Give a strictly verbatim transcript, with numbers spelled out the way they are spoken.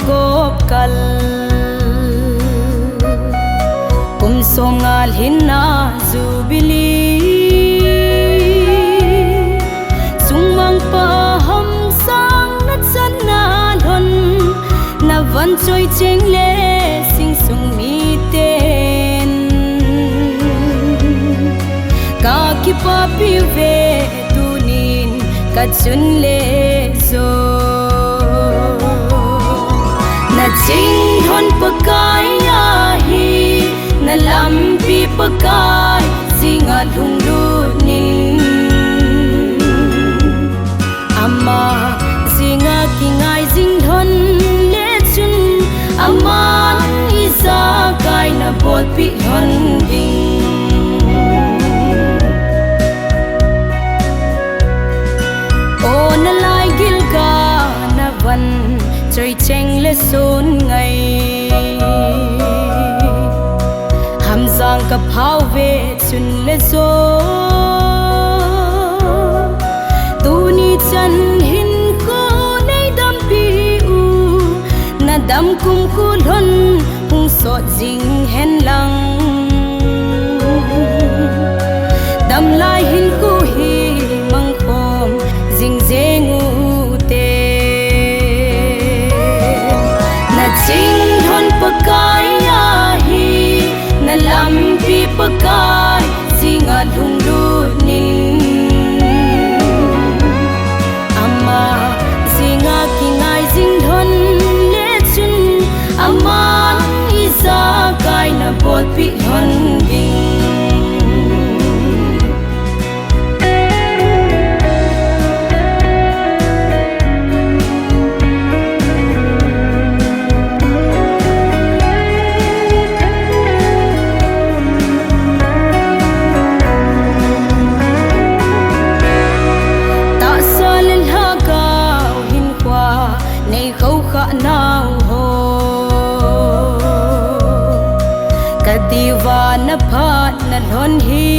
gop kal. Kum som nga lhinna Jubilee, sungmangpa Hamsang na channa lhon, na van choi cheng le sing sung miten ka kipapi uve tunin ka chun le jo. Na ching lhon Pakai ahi, na lampi Pakai jinga lhunglut nin. Ama jinga kingai jing lhon le chun, aman ijakai na bolpi lhon ding. O na lai gilga na van choi cheng le sun ngai, Hamsang ka phau ve chun le jo. Tuni chan hin ko nei dampi u, na dam kum khu lhon hung sot jing hen lang. Damlai hin khu hi mangkhom jing jeng u te. Na ching lhon Pakai ahi, na lampi Pakai jinga lhunglut nin. Ama jinga kingai jing lhon le chun, aman ijakai na bolpi lhon ding. Tahsa le lhagao hinkho nei khoukhah nau ho, ka diuva na phat na lhon hi